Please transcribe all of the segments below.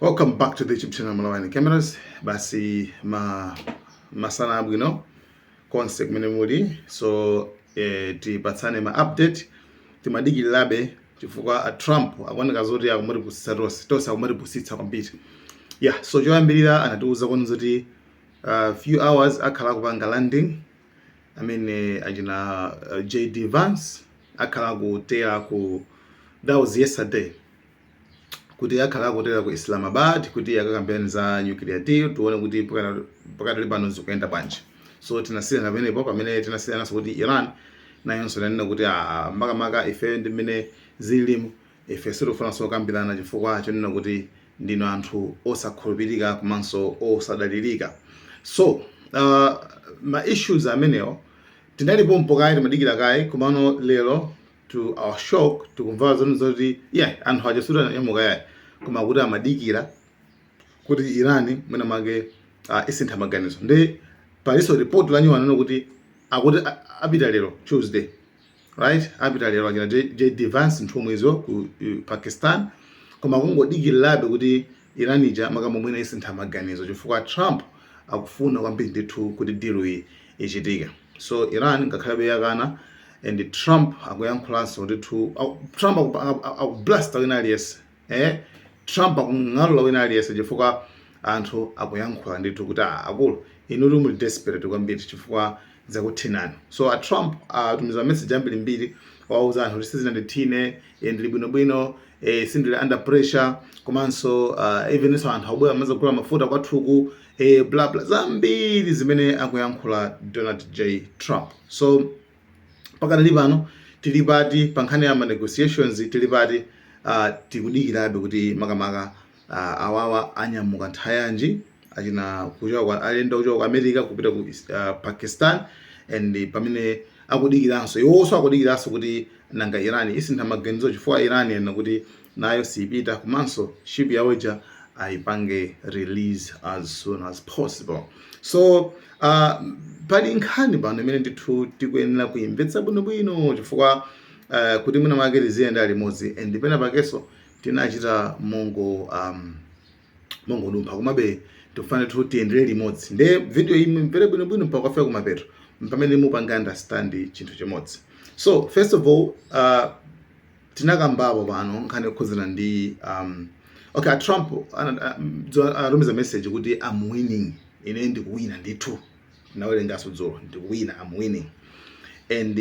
Welcome back to the YouTube channel Malawi Cameras. Basi, masana abwino konse kumene muli. So tipatsane ma update. Timadikirirabe chifukwa a Trump akuoneka zoti akumatipusitsa tonse tonse, akumatipusitsa kwambiri. Yeah, so choyambirira anatiuza kwanu zoti few hours akhala akupanga landing amene achina JD Vance akhala akutera ku, that was yesterday, kuti akhala akutera ku Islamabad kuti akakambirane za nuclear deal, tione kuti pakatali pano zikuyenda bwanji. So tinasiyana pamenepo, pamene tinasiyananso kuti Iran nayonso inanena kuti, ah, makamaka ife ndi mmene zililimu, ife sitikufunanso kukambirana chifukwa chonena kuti ndinu anthu osakhulupirika komanso osadalirika. So ma issues amenewo tinalipompo kaye, timadikira kaye. Komano lero, to our shock, tikumva zoni zoti, yeah, anthu aja suti ananyamuka yayi, koma kuti amadikira kuti Iran mwina mwake isintha maganizo. Ndi palinso report la new anena kuti akuti apita lero Tuesday, right? Apita lero achina JD Vance, nthumwizo ku Pakistan, koma kungodikirirabe kuti Iran ija makambo mwina isintha maganizo, chifukwa Trump akufuna kwambiri ndithu kuti deal iyi ichitike. So Iran ngakhale yakana, and Trump akuyankhulanso ndithu, Trump akublasta wina aliyense, eh? Trump akung'alula wina aliyense chifukwa anthu akuyankhula ndithu kuti, "Ah, akulu inu muli desperate kwambiri chifukwa zakuthinani." So a Trump atumiza message ambirimbiri, wauza anthu kuti sizinandithine, ndili bwinobwino, sindili under pressure, komanso even so anthu akubwera amazagula mafuta kwathuku, bla bla, zambiri zimene akuyankhula Donald J Trump. So pakadali pano tili pati pa nkhani ya ma negotiations? Tili pati? Tikudikirabe kuti makamaka awawa anyamuka nthawi yanji, achina kuchoka alendo kuchoka ku America kupita ku Pakistan, and pamene akudikiranso, iwonso akudikiranso kuti nanga Iran isintha maganizo, chifukwa Iran yanena kuti nayo sipita, komanso ship yawo ija ayipange release as soon as possible. So pali nkhani pano imene ndithu tikuyenera kuimvetsa bwinobwino, chifukwa kuti mwina mwake tiziyenda limodzi, and pena pakenso tinachita mongodumpha, komabe tikufana ndithu tiyendere limodzi. Nde video iyi mumvere bwinobwino mpaka kufika kumapeto, pamene mupanga understand chinthu chimodzi. So first of all, tinakambapo pano nkhani yokhudzana ndi okay, Trump anatumiza message kuti, "I'm winning, ine ndikuwina ndithu." Nawerenganso dzulo, "Ndikuwina, I'm winning." And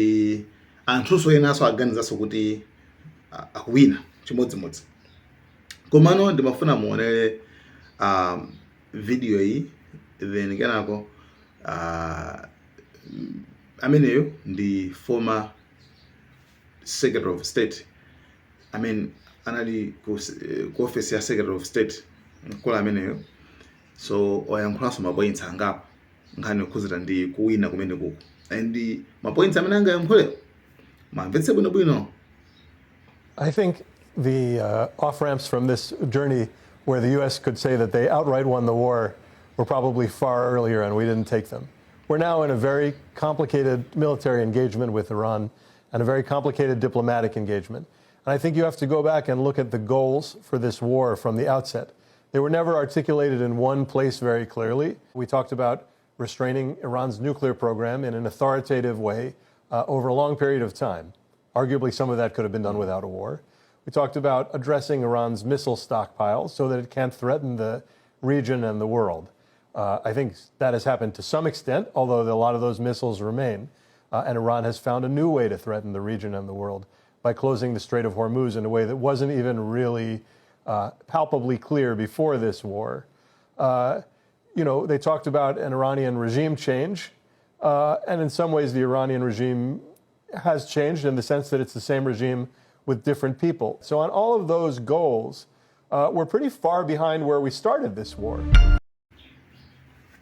anthunso enanso aganizanso kuti akuwina chimodzimodzi. Komano ndimafuna muonere video iyi, then kenako ameneyo ndi former Secretary of State, I mean, anali ku office ya Secretary of State, mkulu ameneyo. So wayankhulanso ma points angapo nkhani yokhudzana ndi kuwina kumene kuku, and ma points amene angayankhule mamvetse bwinobwino. I think the off ramps from this journey where the U.S. could say that they outright won the war were probably far earlier, and we didn't take them. We're now in a very complicated military engagement with Iran and a very complicated diplomatic engagement. And I think you have to go back and look at the goals for this war from the outset. They were never articulated in one place very clearly. We talked about restraining Iran's nuclear program in an authoritative way over a long period of time. Arguably, some of that could have been done without a war. We talked about addressing Iran's missile stockpiles so that it can't threaten the region and the world. I think that has happened to some extent, although a lot of those missiles remain. And Iran has found a new way to threaten the region and the world by closing the Strait of Hormuz in a way that wasn't even really palpably clear before this war. They talked about an Iranian regime change. And in some ways, the Iranian regime has changed in the sense that it's the same regime with different people. So, on all of those goals, we're pretty far behind where we started this war.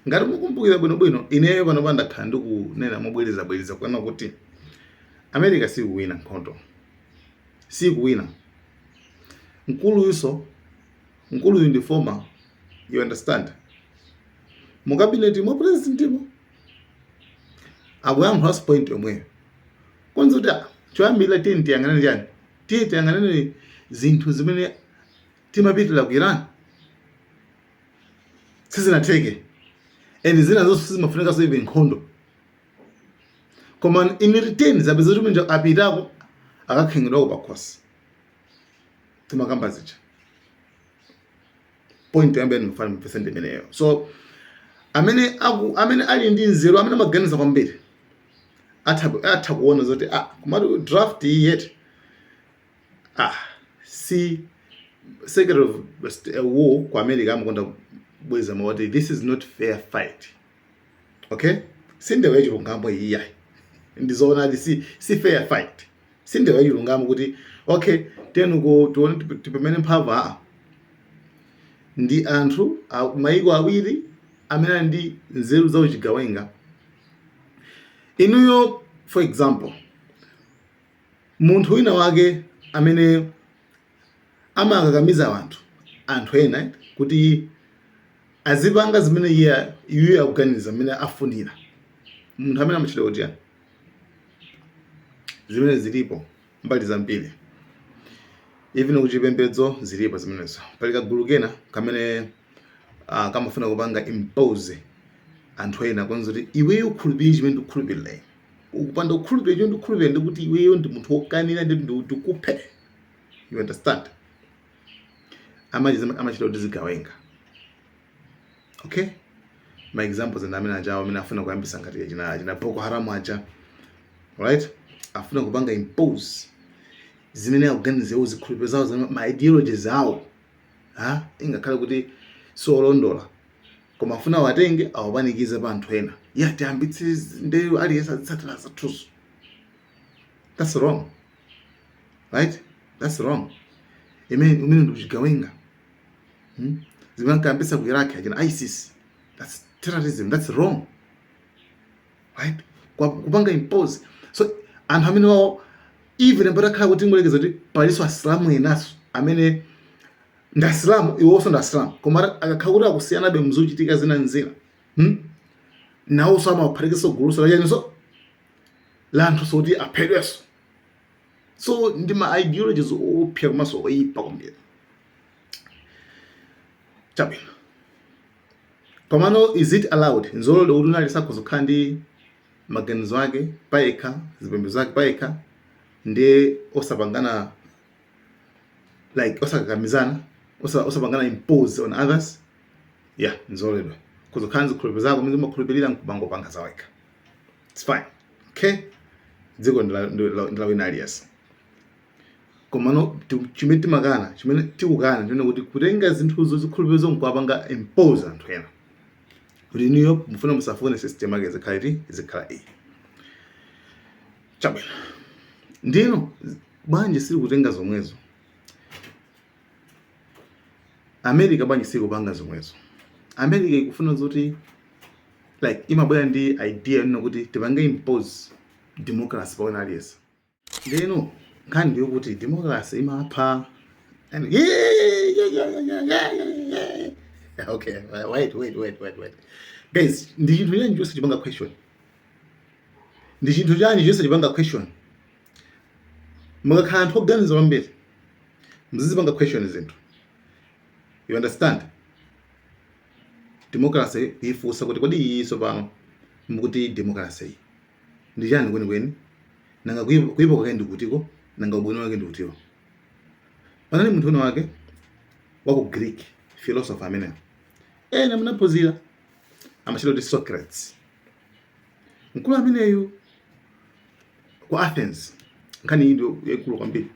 Ngati mukumbukira bwinobwino, ineyo pano ndakhala ndikunena mobwerezabwereza kuona kuti America sikuwina nkhondo, sikuwina. Mkuluyuso, mkuluyu ndi former, you understand, mu cabinet mwa president, akuyankhulanso point yomweyo kwanza kuti, ah, choyambirira tiye tiyang'anane chani, tiye tiyang'anane zinthu zimene timapitira ku Iran. Sizinatheke, and zina zonse sizimafunikanso even nkhondo, koma in return zapeza kuti munthu apitako akakhengedwako pakhosi. Timakamba zija, point yoyamba ndimafuna mupese ndi imeneyo. So amene aku amene ali ndi nzeru, amene amaganiza kwambiri, atha kuona zoti, ah, komatu draft iyi yeti, ah, si Secretary of War ku America amakonda bweza mawati, "This is not fair fight." Okay, si ndewu yachilungamo iyi, yayi. Ndizoonadi, si fair fight, si ndewu yachilungamo kuti okay, tenuko tione tipamene mphamvu. Aa, ndi anthu mayiko awiri amene ali ndi nzeru za uchigawenga. Inuyo, for example, munthu wina wake amene amakakamiza anthu ena kuti azipanga zimene iye akuganiza, zimene afunira, munthu amene amachita kuti yani, zimene zilipo mbali zambiri, even kuchipembedzo zilipo zimenezo. Pali kagulu kena kamene kamafuna kupanga impose anthu ena, kwanza kuti iweyo ukhulupirire chimene ndikukhulupirira ine. Ukupanda kukhulupirira chimene ndikukhulupirira, ndikuti iweyo ndi munthu wokanira, ndi ndikuphe. You understand? Amachita kuti zigawenga. Okay, ma examples ndi amene ajawo amene afuna kuyambisa ngati achina Boko Haram aja, right? Afuna kupanga impose zimene akuganiza iwo, zikhulupiriro zawo, ma ideologies awo, ha, ingakhale kuti siolondola, koma afuna awatenge awapanikize pa anthu ena, ya tiyambitse ndeyo, aliyense azitsatira zathuzo. That's wrong, right? That's wrong. Imene ndi uchigawenga, Zimene ankayambitsa ku Iraq achina ISIS, that's terrorism, that's wrong, right? Kupanga impose. So anthu amene wawo, even patakhala kuti ngolekeza kuti palinso Asilamu enaso amene ndi Asilamu, iwonso ndi Asilamu, koma akakhala kuti akusiyanabe mzochitika zina nzina, Nawonso amawaphatikiza guluso lachaninso la anthu soti aphedwenso. So ndi ma ideologies opsa komanso oyipa kwambiri. Chabwino, komano is it allowed? Nzololedwa kuti unali sakhoza kukhala ndi maganizo ake payekha, zipembedzo zake payekha, ndiye osapangana, like osakakamizana, osapangana impose on others? Yeah, nzololedwa kuzokhala zikhulupiriro zako mene umakhulupirira nkubangopanga zawekha. It's fine, okay? Dziko ndila wina aliyense. Komano chimene timakana, chimene tikukana, chimene kuti kutenga zinthuzo, zikhulupiriro, nkuwapanga impose anthu ena kuti inuyo mufune musafune, system yake izikhala iti, izikhala iyi. Chabwino, ndino bwanji sili kutenga zomwezo America? Bwanji sili kupanga zomwezo? America ikufuna zoti, like, imabwera ndi idea ino kuti tipange impose democracy pa wina aliyense. Ndeno nkhani ndiyo kuti democracy imapha. And yeah. Okay, wait, wait, wait, wait, wait, guys. Ndi chinthu chanji chonse chipanga question? Ndi chinthu chanji chonse chipanga question? Mukakhala anthu oganiza kwambiri, muzizipanga question zinthu. You understand? Democracy kuyifunsa kuti kodi iyi tsopano mukuti democracy iyi ndi chani kwenikweni? Nanga kuyipa kwake ndi kutiko? Nanga ubwino wake ndi kutiko? Panali munthu wina wake wa ku Greek, philosopher ameneyo, ena munaphunzira, amachita kuti Socrates. Mkulu ameneyu ku Athens, nkhani iyi ndi yaikulu kwambiri,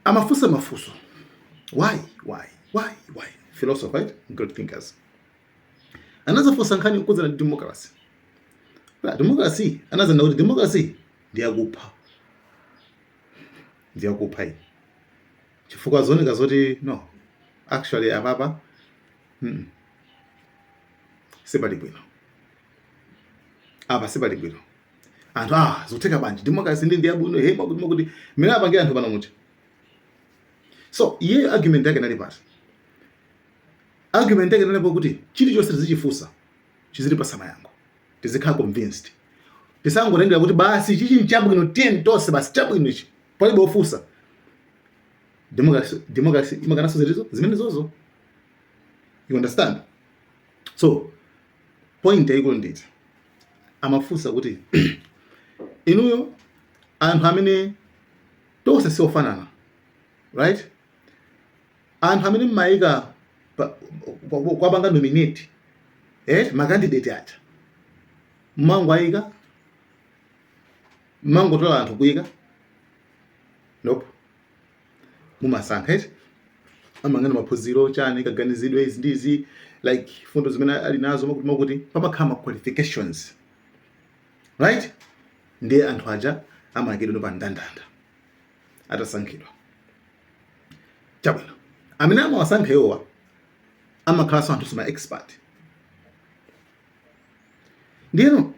amafunsa mafunso: why, why, why, why? Philosopher, right? Great thinkers. Anazafunsa nkhani yokhuzana ndi democracy. La democracy, anazana kuti democracy ndi yakupha, ndi yakupha iyi, chifukwa zooneka zoti no, actually apapa sipali bwino, apa sipali bwino. Anthu, ah, zikutheka bwanji? Democracy ndi yabwino, he, makuti makuti mmene apangira anthu pano mucha. So iye argument yake nali pati? Argument yake nalipo kuti chilichonse tizichifunsa, chizitipasa mayankho, tizikhala convinced, tisangotengera kuti basi chichi nchabwino, tiyeni tonse basi, chabwino ichi, palibe ofunsa. Democracy imakanaso zitizo, zimene zozo. You understand? So point yayikulu nditi amafunsa kuti inuyo anthu amene tonse siofanana, right? Anthu amene mmayika kwapanga nominate ma candidate aja, mmangoayika, mmangotola anthu kuyika? Nope, mumasankha eti, amangana maphunziro chani, kaganizidwe, izi ndizi, like fundo zimene ali nazo, makuti makuti, pamakhala ma qualifications, right? Ndiye anthu aja amayikidwa pa ndandanda atasankhidwa. Chabwino, amene amawasankha iwowa amakhalanso anthu ma expert. Ndiyeno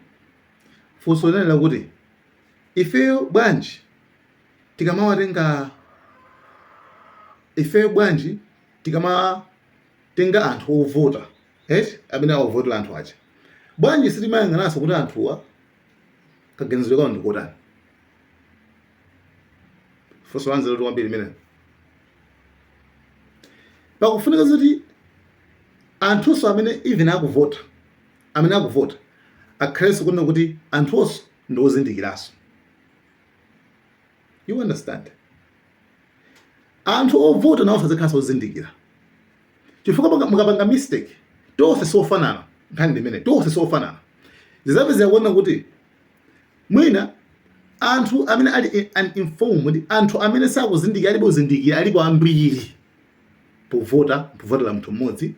funso linali lakuti ifeyo bwanji tikamawatenga, ifeyo bwanji tikamatenga anthu ovota, right, amene awavotera anthu aja, bwanji sitimayang'ananso kuti anthuwa kaganizidwe kawo ndikotani? Funso lanzeru kwambiri limene pakufunika kuti anthunso amene even akuvota, amene akuvota akhalenso kunena kuti anthuonso ndi ozindikiranso. You understand? Anthu ovota nawo azikhalanso ozindikira, chifukwa mukapanga mistake, tonse siofanana. Nkhani ndimene tonse siofanana, zizapezeka kuona kuti mwina anthu amene ali uninformed, anthu amene sakuzindikira, alibe uzindikira, alipo ambiri povota, povotera munthu mmodzi.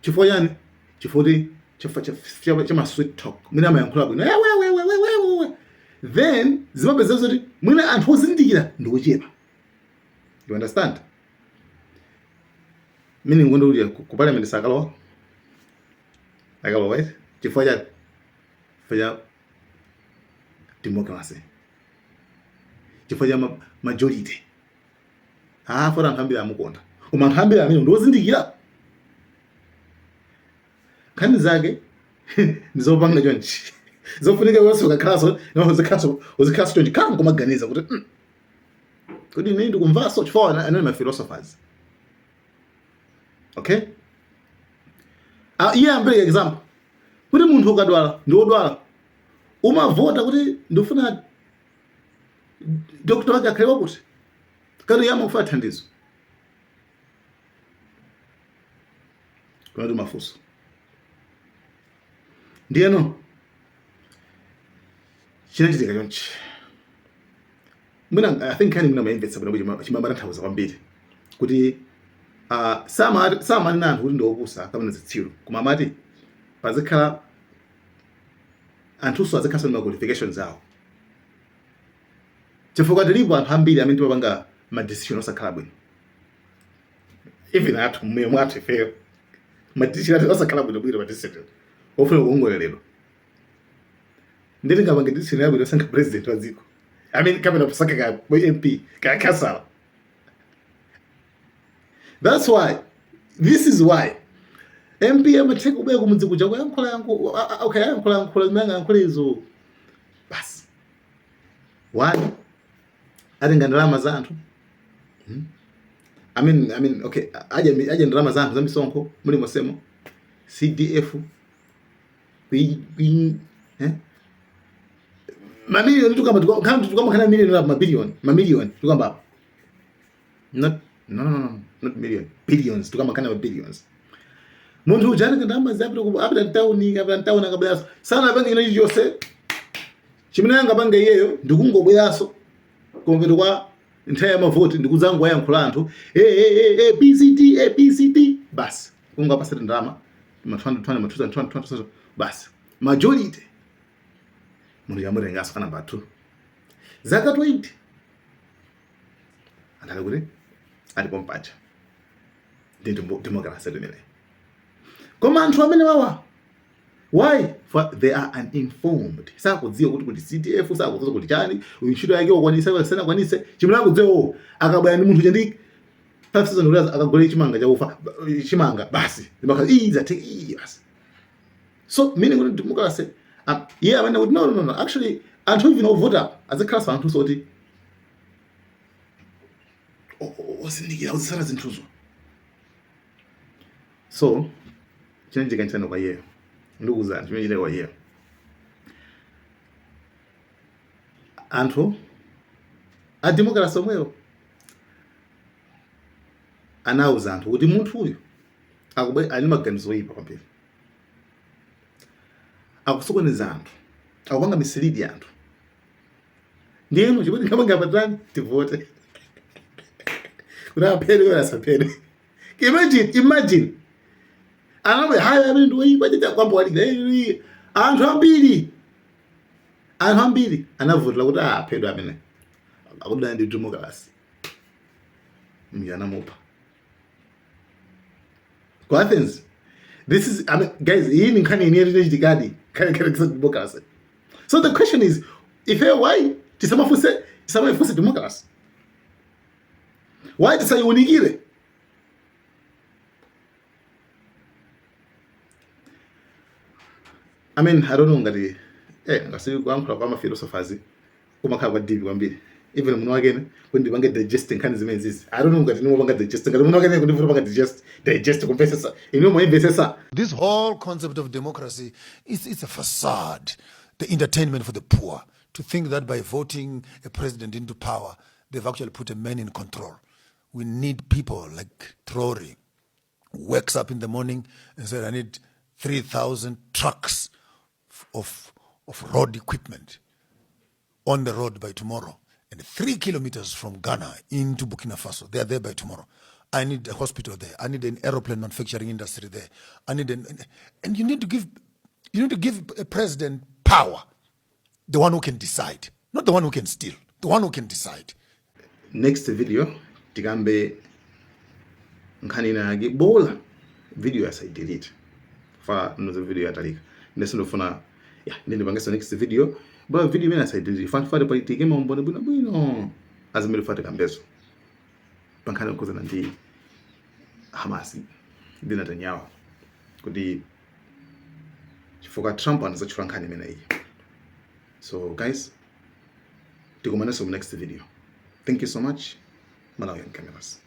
Chifukwa chani? Chifukwa kuti chifukwa cha sweet talk mwina amayankhula bwino, we we we we we we, then zimapezeka zoti mwina anthu ozindikira ndi ochepa. You understand? Meaning ngondo kuti ku parliament sakalowa, akalowa, right? Chifukwa chani? Chifukwa cha democracy, chifukwa cha majority. Ah, fora anthu ambiri amukonda, koma anthu ambiri amene ndi ozindikira? Nkhani zake ndizopanga chonchi, zofunika wonse ukakhalaso uzikhalanso chonchi, khala nkumaganiza kuti kodi ine ndikumvaso? Chifukwa anali ma philosophers, okay? Ah, iye ampereka example kuti munthu ukadwala, ndi wodwala, umavota kuti ndifuna doctor wake akhale wakuti, kati iye amakufuna thandizo. Kunati mafunso. Ndiyeno chinachitika chonchi. Mwina I think nkhani mwina mayimvetsa bwino, chimatanthauza kwambiri kuti samanena anthu kuti ndi opusa kapena zitsiru, koma amati pazikhala anthunso azikhalanso ndi ma qualifications awo, chifukwa tilipo anthu ambiri amene timapanga ma decision osakhala bwino. Even athu mmoyo mwathu ifeyo, ma decision athu osakhala bwino bwino, ma decision ofuna kuongoleredwa. Nditi ngapange decision yabwino osankha president wa dziko, I mean, kapena kusankha ka MP, ka councillor. That's why, this is why MP amatheka kubwera kumudzi kuja kuyankhula yanku, okay, yankhula yankhula zimene angayankhule izo basi. One, atenga ndalama za anthu, I mean, okay, adya ndalama za anthu za misonkho muli mosemo, CDF kui, mamiliyoni tukamba, tukamba kana miliyoni la mabiliyoni, mamiliyoni tukamba apo. Not, no, no, no, not million, billions, tukamba kana billions. Munthu uja atenga ndalama zapita apita mtawuni, apita mtawuni, akabweranso sana apange china chilichonse. Chimene angapange iyeyo ndikungobweranso kumapeto kwa nthawi ya mavoti ndikudzangowayankhula anthu, hey, hey, hey, hey, BCD, A B C D, basi, kungapasati ndalama ma 200 200, ma 200 200 200, basi, majority. Munthu yamutenganso ka number 2, zaka 20 anthu ali kuti alipo mpacha. Ndi democracy imeneyi. Koma anthu amene wawa, why? For they are uninformed, sakudziwa kuti kuti CDF, sakudziwa kuti chani, ntchito yake wakwanisa, sanakwanise. Chimene akudziwa, akabwera ndi munthu ndi 5000 kuti akagule chimanga chaufa, chimanga basi, zimakhala iyi zathe iyi basi. So meaning kuti democracy, iye amene kuti no, no, no, no, actually anthu even ovota azikhalanso anthu soti ozindikira, ozisala zinthuzo. So Chinachitika nchani kwa iyeyo? Ndikuwuzani chimene chitika kwa iyeyo. Anthu a democracy omwewo anauza anthu kuti munthu uyu akubwe ali maganizo oyipa kwambiri, akusokoneza anthu, akupanga mislead anthu. Ndiyeno chimene tingapange apa tivote kuti aphedwe kapena asaphedwe. Imagine, imagine anamwe haya amene ndi oyipa chita kwambo walira anthu ambiri, anthu ambiri anavotera kuti aphedwe amene akudana ndi democracy. Mja anamupha ku Athens. This is, I mean, guys, iyi ni nkhani ine inachitikadi, nkhani nkhani za democracy. So the question is, ife why tisamafunse, tisamafunse democracy? Why tisayiunikire? I mean, I don't know ngati ngasi kuyankhula kwa ma philosophers kumakhala kwa deep kwambiri. Even muno wakene kuti ndipange digest nkhani zimene zizi, I don't know ngati nimopanga digest, ngati muno wakene kuti ndipanga digest kumvesesa inu moimvesesa. This whole concept of democracy is it's a facade, the entertainment for the poor. To think that by voting a president into power, they've actually put a man in control. We need people like Traore, who wakes up in the morning and said, "I need 3,000 trucks of road equipment on the road by tomorrow. And 3 kilometers from Ghana into Burkina Faso, they are there by tomorrow. I need a hospital there. I need an aeroplane manufacturing industry there. I need an, and you need to give a president power, the one who can decide, not the one who can steal, the one who can decide. Next video tikambe nkhani ina yake. Bola video asayidelete fa mnoze video yatalika, ndese ndofuna ya ndi ndipangenso next video. Bola video imene asayidelete fa fati paitike maumboni bwinobwino azimene fati kambezo pa nkhani yokhuzana ndi Hamas ndi Netanyahu, kuti chifukwa Trump anazatchula nkhani imeneyi. So guys, tikumanenso mu next video. Thank you so much. Malawian Cameras.